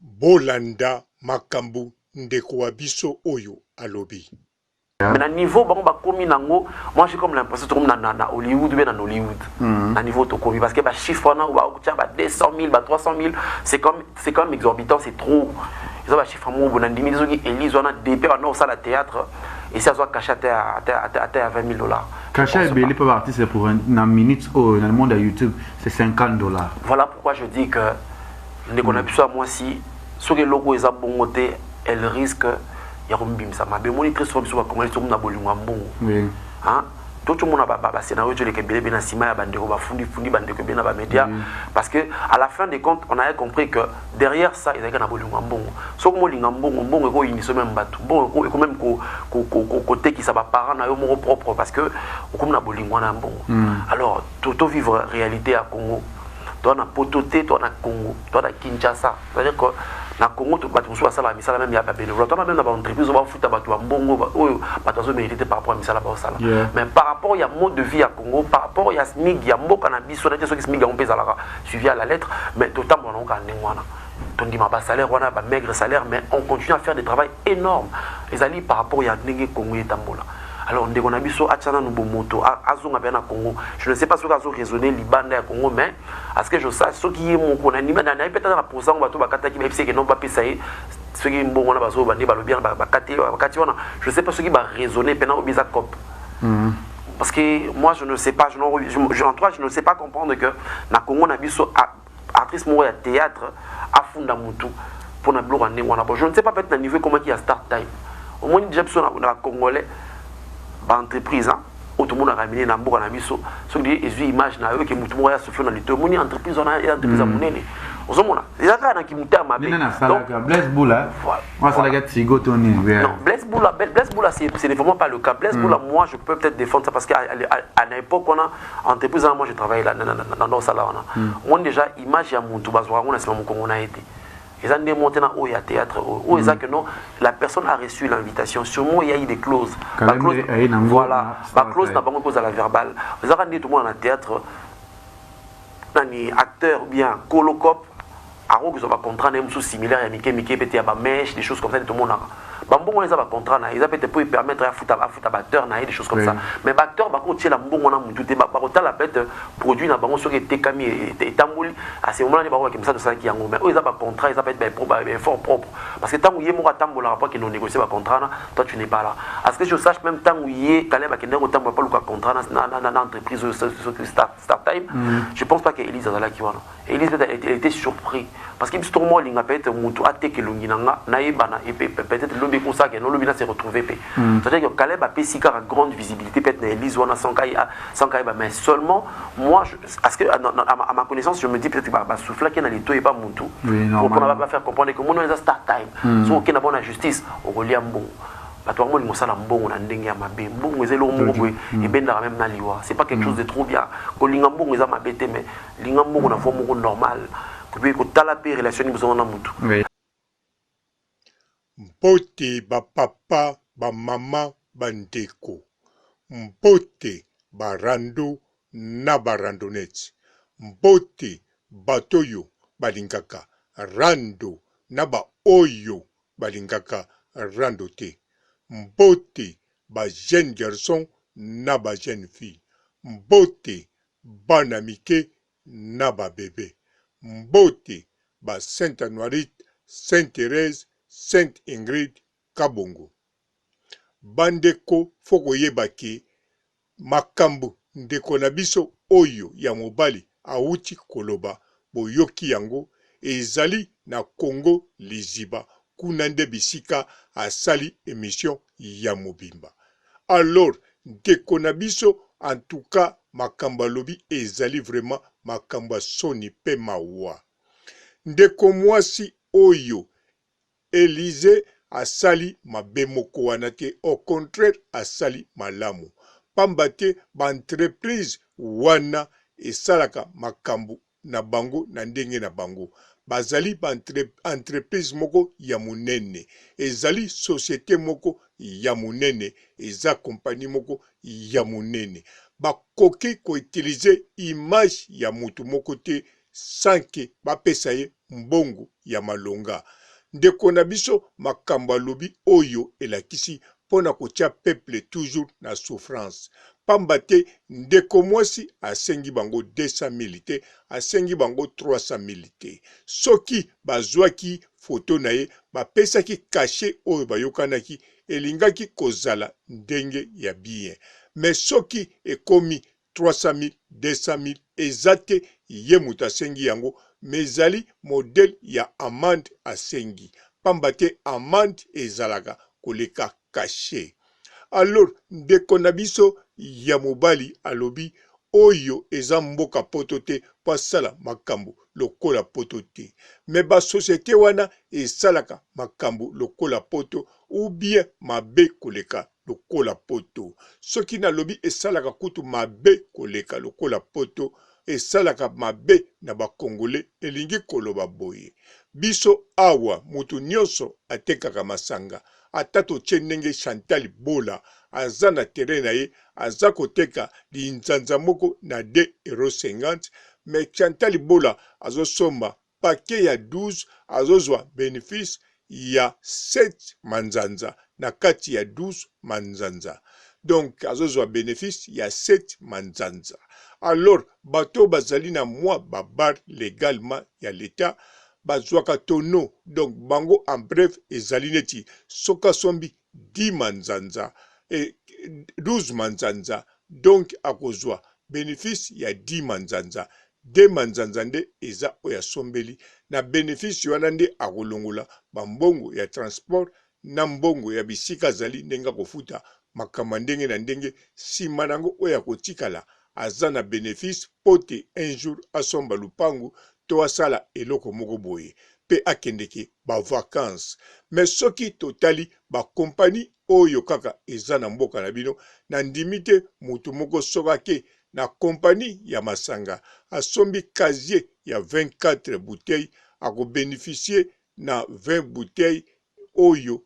Bolanda makambu ndeko wa biso oyo alobi. Mais na niveau bango bakomi nango, moi j'ai comme l'impression tokomi na Hollywood ou bien na Nollywood. Na niveau tokomi, parce que ba chiffre wana bakotia ba 200 000, ba 300 000, c'est quand même exorbitant, c'est trop. Eza ba chiffre moko boye, nandimi te soki Elise wana, depuis banda kosala théâtre, esi azwa cachet ata ya 20 000 $. Cachet ebele mpe baartiste pour na minute oyo na monde ya YouTube, c'est 50 $. Voilà pourquoi je dis que ndeko na biso ya mwasi, soki eloko eza bongo te, elle risque ya komibimisa mabe. Omoni, très souvent biso bakongoli soki na bolingo ya mbongo, tozomona bascénario toleka ebele ebe na nsima ya bandeko, bafundifundi bandeko ebele na bamédia, parce que à la fin des comptes, on avait compris que derrière ça ezalaki na bolingo ya mbongo. Soki molinga mbongo, mbongo ekoyinisa même bato, mbongo eko même kotekisa baparent na yo moko propre, parce que okomi na bolingo wana ya mbongo. Alors tovivre réalité ya Congo. Toa na poto te, toa na Congo, toa na Kinshasa. C'est à dire que na Congo bato mosusu basalaka misala même ya babénévolat, toa même na baentreprise oyo bafuta bato ya mbongo oyo bato bazomérite te par rapport ya misala baosala. Mais par rapport ya mode de vie ya Congo, par rapport ya SMIG ya mboka na biso, nete soki SMIG yango mpe ezalaka suivi à la lettre, mais totambola nango kaka ndenge wana. Tondima basalaire wana, bamaigre salaire, mais on continue à faire des travail énorme. Ezali par rapport ya ndenge Congo etambola. Alors ndeko na biso atia nanu bomoto, azonga mpe na Congo. Je ne sais pas soki azoraisonner libanda ya Congo, mais à ce que je sache, soki ye moko nayebi mpe tata na posango, bato bakataki, bayebisi eke no bapesa ye soki mbongo wana bazoba nde balobi wana bakati wana. Je ne sais pas soki baraisonner mpena oyo eza cope, parce que moi je ne sais pas, je, en tout cas je ne sais pas comprendre que na Congo na biso, artiste moko ya théâtre afunda mutu mpona biloko ya ndenge wana. Bon, je ne sais pas, peut-être na niveau ekomaki ya Star Time. Omoni déjà biso na bacongolais, baentreprise oyo tomonaka minene na mboka na biso, soki ezwi image na yo ke motu moko ya sofio na lito, omoni entreprise wana eza entreprise ya monene, ozomona eza kaka na kimutema mabe. Blaise Bula asalaka Tigo to nini? Non, Blaise Bula, Blaise Bula, ce n'est vraiment pas le cas. Blaise Bula, moi je peux peut-être défendre ça, parce qu'à à l'époque wana entreprise wana, moi je travaillais là na osala wana. Omoni déjà image ya motu bazwaka yango na nsima mokongo na ye te. Eza nde monte na oyo ya théâtre oyo eza que non, la personne a reçu l'invitation, sûrement il y a eu des clauses. Voilà, baclause na bango ekozala verbal. Ezaka nde tomona na théâtre, nani, acteur ou bien colocop akoki kozwa bacontrat na ye mosusu similaire ya mike mike, pete ya bamèche, des choses comme ça. Nde tomonaka bambongo wana eza bacontrat na ye, eza peut-être po epermettre afuta baacteur na ye, des choses comme ça. Mais baacteur bakotiela mbongo wana mutu te. Bakotala peut-être produit na bango, soki etekami, etamboli, à ce moment là nde bango bakemisa tosalaki yango. Mais oyo eza bacontrat, eza peut-être baeffort propre, parce que ntango ye moko atambolaka po akende onégocier bacontrat na toi, tu n'es pas là. À ce que je sache, même ntango ye Kaleb akendaki kotambola po aluka contrat na entreprise oyo soki Star Time, je pense pas que Elise azalaki wana. Elise peut-être elle était surpris, parce que biso toko mwa olinga peut-être motu ateka elongi na nga nayebana, peut-être lobi ekosaka nolobi na se retrouver mpe. C'est-à-dire que Caleb apesi kaka grande visibilité peut-être na Elise wana sans kayeba. Mais seulement moi, à, ce que, à ma connaissance, je me dis peut-être basoufflaki na lito eba motu mpona bafaire comprendre que mono eza Star Time. Soki okenda bona justice, okolia mbongo. Bato bango molingo osala mbongo na ndenge ya mabe. Mbongo eza eloko moko boye ebendaka même na liwa. C'est pas quelque chose de trop bien. Kolinga mbongo eza mabe te, mais linga mbongo na voie moko normale, mpe kotala mpe relation nini bozonga na motu. Mbote bapapa, bamama, bandeko. Mbote barando na barandonnette. Mbote bato oyo balingaka rando na baoyo balingaka rando te. Mbote ba jeune garçon na ba jeune fille. Mbote bana mike na ba bebe. Mbote ba Sainte Anuarite, Sainte Therèse, Sainte Ingrid Kabongo. Bandeko, faut koyeba ke makambo ndeko na biso oyo ya mobali awuti koloba, boyoki yango, ezali na Congo liziba, kuna nde bisika asali emission ya mobimba. Alors ndeko na biso, en tout cas makambo alobi ezali vraiment makambo ya soni pe mawa. Ndeko mwasi oyo Elise asali mabe moko wana te, au contraire asali malamu, pamba te ba entreprise wana esalaka makambo na bango na ndenge na bango. Bazali ba entreprise moko ya monene, ezali societe moko ya monene, eza compagnie moko ya monene. Bakoki ko utiliser image ya mutu moko te sans que bapesa ye mbongo ya malonga. Ndeko na biso makambo alobi oyo elakisi mpo na kotia peuple toujours na souffrance. Pamba te ndeko mwasi asengi bango 200.000 te, asengi bango 300.000 te. Soki bazwaki photo na ye bapesaki cachet oyo bayokanaki elingaki kozala ndenge ya bien. Mais soki ekomi 300.000, 200.000 eza te ye moto asengi yango mais ezali modèle ya amende asengi. Pamba te amende ezalaka koleka cachet. Alors ndeko na biso ya mobali alobi oyo eza mboka poto te po asala makambo lokola poto te. Mais ba societe wana esalaka makambo lokola poto ou bien mabe koleka lokola poto. Soki nalobi esalaka kutu mabe koleka lokola poto, esalaka mabe na ba congolais elingi koloba boye. Biso awa mutu nionso atekaka masanga ata totie ndenge Chantal bola aza na terrain na ye aza koteka linzanza moko na 2,50€ mais Chantal bola azosomba paquet ya 12 azozwa benefice ya 7 manzanza na kati ya 12 manzanza donc azozwa benefice ya 7 manzanza alors bato oyo bazali na mwa ba bar legalement ya l'etat bazwaka tonneau donc bango en bref ezali neti soki asombi 10 manzanza et 12 manzanza donc akozwa benefice ya 10 manzanza. Deux manzanza nde eza oyo asombeli na benefice wana nde akolongola ba mbongo ya transport na mbongo ya bisika azali ndenge akofuta makambo ya ndenge na ndenge sima na yango oyo akotikala aza na benefice mpo te un jour asomba lupangu to asala eloko moko boye mpe akendeke ba vacances. Mais soki totali ba compagnie oyo kaka eza na mboka na bino, na ndimi te mutu moko soki ake na compagnie ya masanga asombi casier ya 24 bouteilles ako beneficier na 20 bouteilles oyo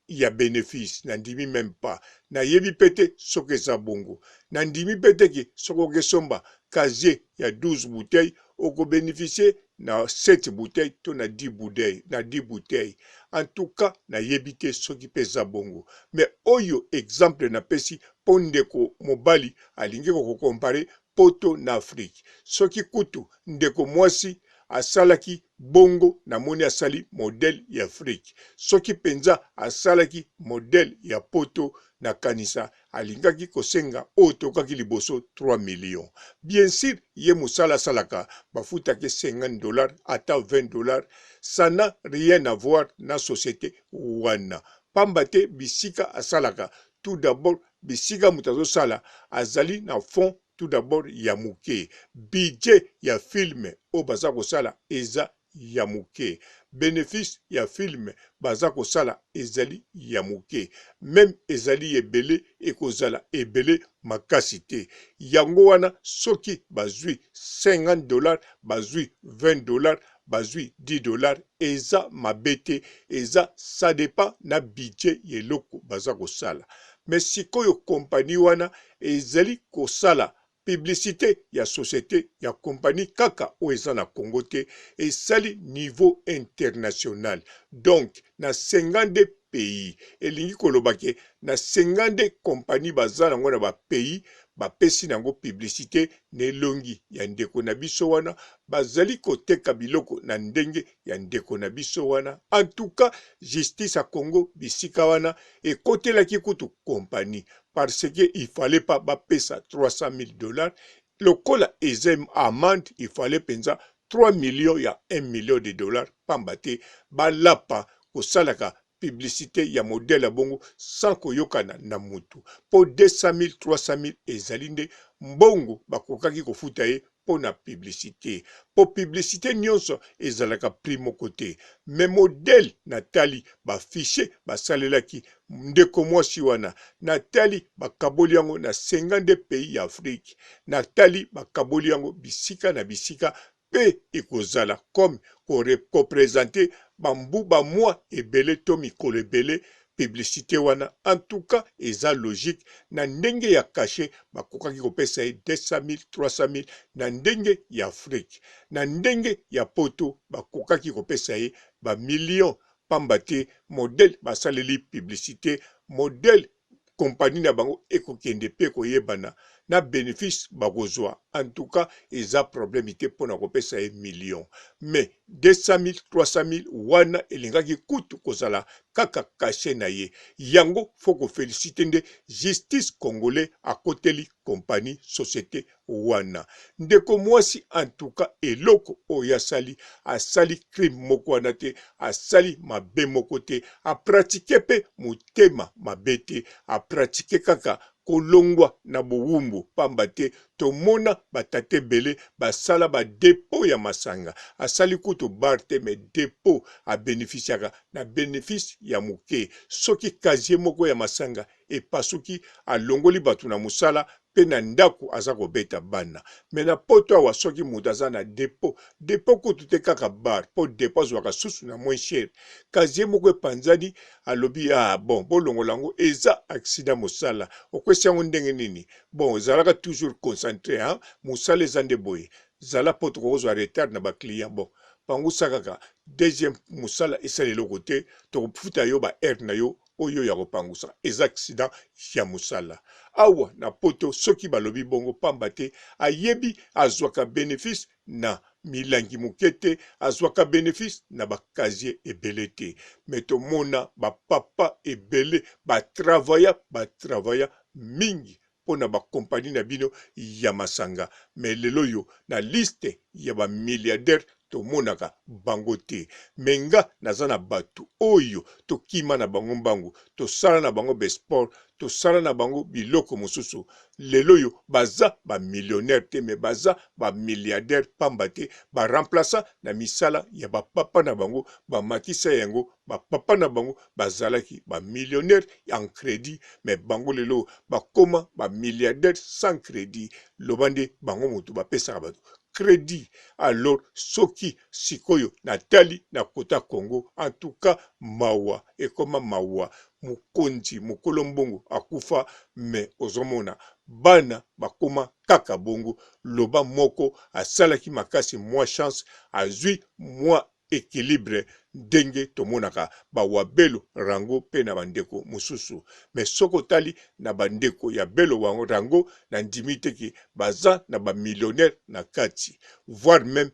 ya benefice. Na ndimi meme pas. Na yebi pe te soki eza bongo. Na ndimi pe te ke soki oke somba casier ya 12 bouteilles oko beneficier na 7 bouteilles to na 10 bouteilles, na 10 bouteilles. En tout cas na yebi te soki pe eza bongo. Mais oyo exemple na pesi po ndeko mobali alingi ko comparer poto na Afrique. Soki kutu ndeko mwasi asalaki bongo namoni asali modèle ya Afrique. Soki penza asalaki modèle ya poto nakanisa alingaki kosenga oyo tokaki liboso 3 millions. Bien sur ye musala asalaka bafutaki 50 dollars ata 20 dollars ça n'a rien à voir na societe wana. Pamba te bisika asalaka tout d'abord bisika moto azosala azali na fond tout d'abord ya muke, budget ya film oyo baza kosala eza ya muke, benefice ya film baza kosala ezali ya muke, meme ezali ebele ekozala ebele makasi te, yango wana soki bazui 50 dollars bazui 20 dollars bazui 10 dollars eza mabe te, eza ça depend na budget ya eloko baza kosala. Mais sikoyo compagnie wana ezali kosala publicite ya societe ya compagnie kaka oyo eza na Congo te, esali niveau international donc na 52 pays, elingi koloba ke na 52 compagnie baza nango na ba pays bapesi nango publicite na elongi ya ndeko na biso wana, bazali koteka biloko na ndenge ya ndeko na biso wana. En tout cas justice ya Congo bisika wana ekotelaki kutu compagnie parce que il fallait pas bapesa 300.000 dollars lokola eza amende, il fallait penza 3 millions ya 1 million de dollars pamba te balapa kosalaka publicite ya modèle ya bongo sans koyokana na mutu po 200.000 300.000 ezali nde mbongo bakokaki kofuta ye mpo na publicite po publicite nionso ezalaka prix moko te mais modèle natali ba fichier basalelaki ndeko mwasi wana natali bakaboli yango na 52 pays ya Afrique natali bakaboli yango bisika na bisika pe ekozala comme ko ko presenter ba mbu ba mois ebele to mikolo ebele. Publicite wana en tout cas eza logique na ndenge ya cachet bakokaki kopesa ye 200.000, 300.000 na ndenge ya Afrique. Na ndenge ya poto bakokaki kopesa ye ba millions pamba te modèle basaleli publicite, modèle compagnie na bango ekokende pe ekoyebana na benefice bakozua en tout cas eza problème te pona kopesa ye million mais 200.000, 300.000 wana elingaki kutu kozala kaka cachet na ye yango faut ko feliciter nde justice congolais akoteli compagnie societe wana ndeko muasi en tout cas eloko oyo asali asali crime moko wana te asali mabe moko te a pratique pe motema mabe te a pratique kaka kolongwa na bowumbu pamba te tomona ba tata ebele basala ba depot ya masanga asali kutu bar te mais depot a beneficiaka na benefice ya moke soki casier moko ya masanga epasuki alongoli batu na musala pe na ndaku aza kobeta bana mais na poto awa soki mutu aza na depot depot kutu te kaka bar po depot azuaka susu na moins cher casier moko epanzani alobi ah bon bolongola yango eza accident musala okwesi yango ndenge nini bon zalaka toujours concentre hein musala eza nde boye zala po tokokozwa retard na ba client bon pangusa kaka deuxième musala esala eloko te tokofuta yo ba heure na yo oyo ya kopangusa eza accident ya musala awa na poto soki balobi bongo pamba te ayebi azwaka benefice na milangi moke te azwaka benefice na ba casier ebele te mais tomona ba papa ebele ba travailla ba travailla mingi pona ba compagnie na bino ya masanga mais lelo oyo na liste ya ba milliardaires tomonaka bango te mais nga naza na batu oyo tokima na bango mbangu tosala na bango ba sport tosala na bango biloko mosusu lelo oyo baza ba millionnaires te mais baza ba milliardaires pamba te ba remplaça na misala ya ba papa na bango bamatisa yango Ba papa na bango bazalaki ba millionnaires en credit mais bango lelo bakoma ba milliardaires sans credit. Loba nde bango mutu bapesaka batu credit. Alors soki sikoyo natali na kota Congo en tout cas mawa ekoma mawa. Mokonzi mokolo mbongo akufa mais ozomona bana bakoma kaka bongo. Loba moko asalaki makasi mua chance azui mua equilibre ndenge tomonaka ba wabelo rango pe na ba ndeko mosusu mais soki otali na ba ndeko ya belo rango na ndimi te ke baza na ba millionnaire na kati voir meme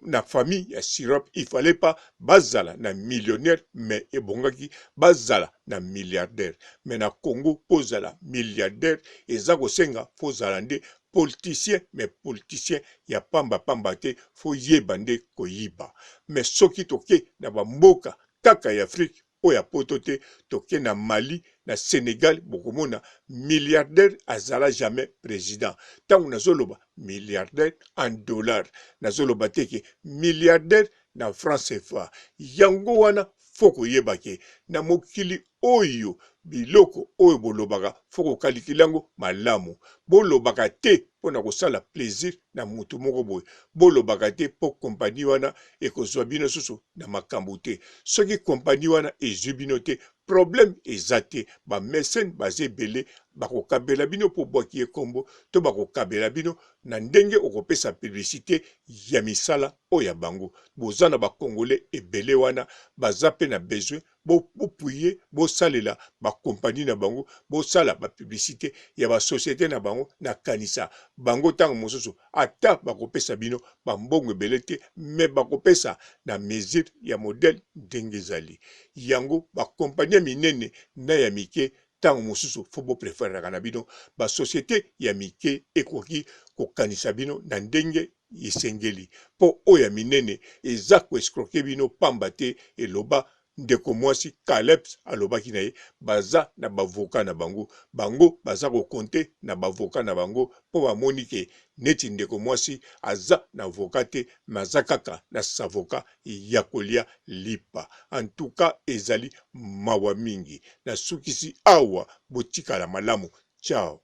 na famille ya sirop il fallait pas bazala na millionnaire mais ebongaki bazala na milliardaire mais na Congo po ozala milliardaire eza kosenga faut ozala nde politicien mais politicien ya pamba pamba te faut yeba nde koyiba mais soki toke na ba mboka kaka ya Afrique oyo ya poto te toke na Mali na Senegal bokomona milliardaire azala jamais president tango nazoloba milliardaire en dollars nazoloba te ke milliardaire na franc CFA yango wana faut koyeba ke na mokili oyo biloko oyo bolobaka faut kokalikile yango malamu bolobaka te mpo na kosala plaisir na mutu moko boye bolobaka te mpo kompani wana ekozwa bino susu na makambo te soki kompani wana ezwi bino te problème eza te ba mecene baza ebele bakokabela bino mpo obwaki ye kombo to bakokabela bino na ndenge okopesa publicite ya misala oyo ya bango boza na ba congolais ebele wana baza pe na besoin bo bopuye bosalela ba compagnie na bango bosala ba publicite ya ba societe na bango na kanisa bango tango mosusu ata bakopesa bino ba mbongo ebele te mais bakopesa na mesure ya modèle ndenge ezali yango ba compagnie ya minene na ya mike Tango mosusu faut bo preferaka na bino ba societe ya mike ekoki kokanisa bino na ndenge esengeli po oyo ya minene eza ko escroquer bino pamba te eloba ndeko mwasi Kaleps alobaki na ye baza na b'avocats na bango bango baza ko compter na b'avocats na bango po bamoni ke neti ndeko mwasi aza na avocat te mais aza kaka na savocat ya kolia lipa en tout cas ezali mawa mingi nasukisi awa botikala malamu ciao.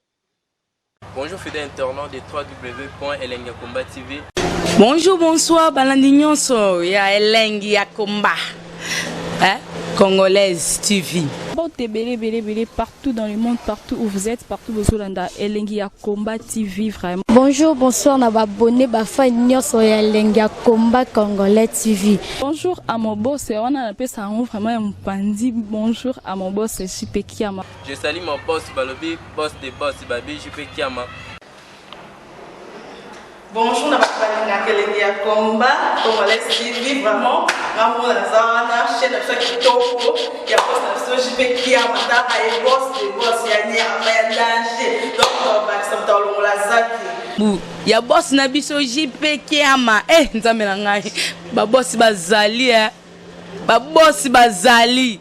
Bonjour fidèle internaute de www.elengiyakomba TV. Bonjour, bonsoir, balandi nyonso ya elengi ya komba. Hein? Congolaise TV. Mbote ebele ebele ebele partout dans le monde, partout où vous êtes, partout bozolanda Elengi ya Combat TV vraiment. Bonjour, bonsoir na ba abonné ba fan nyonso ya Elengi ya Combat Congolais TV. Bonjour à mon boss, wana napesa yango vraiment ya mopanzi. Bonjour à mon boss JP Kiama. Je salue mon boss balobi boss de boss babi JP Kiama. Bonjour na bato balingaka elengi ya combat congolais TV vraiment nga moko naza wana chaîne na biso ya kitoko ya boss na biso JP Kiama taka ye boss de boss ya nyama ya danger donc tobakisa moto alongola zaki bu ya boss na biso JP Kiama eh nzambe na ngai babosi bazali eh babosi bazali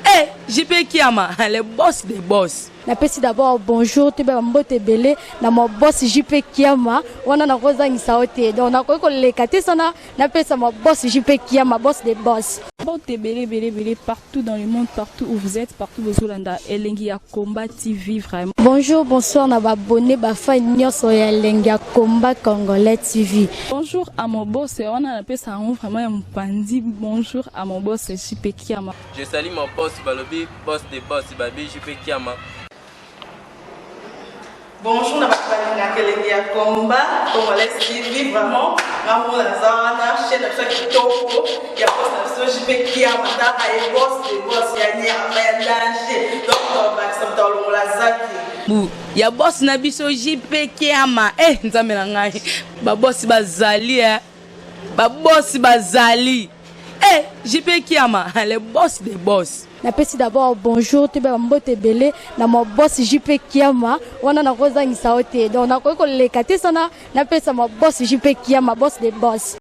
eh JP Kiama le boss de boss. Napesi d'abord bonjour toyeba ba mbote ebele na ma boss JP Kiama wana nakozangisa yo te donc nakoki koleka te sana napesa ma boss JP Kiama boss de boss. Mbote ebele ebele ebele partout dans le monde, partout où vous êtes, partout bozolanda Elengi ya Combat TV vraiment. Bonjour, bonsoir na ba abonné ba fan nyonso ya Elengi ya Combat Congolais TV. Bonjour à mon boss, wana napesa yango vraiment ya mopanzi. Bonjour à mon boss JP Kiama. Je salue mon boss balobi boss de boss babi JP Kiama. Bonjour na bato balingaka elengi ya combat congolais TV vraiment nga moko naza wana chaîne na biso ya kitoko ya boss na biso JP Kiama taka ye boss de boss ya nyama ya danger donc tobakisa moto alongola zaki bu ya boss na biso JP Kiama eh nzambe na ngai babosi bazali eh babosi bazali eh JP Kiama le boss de boss. Napesi d'abord bonjour toyeba ba mbote ebele na ma boss JP Kiama wana nakozangisa yo te donc nakoki koleka te sana napesa ma boss JP Kiama boss de boss.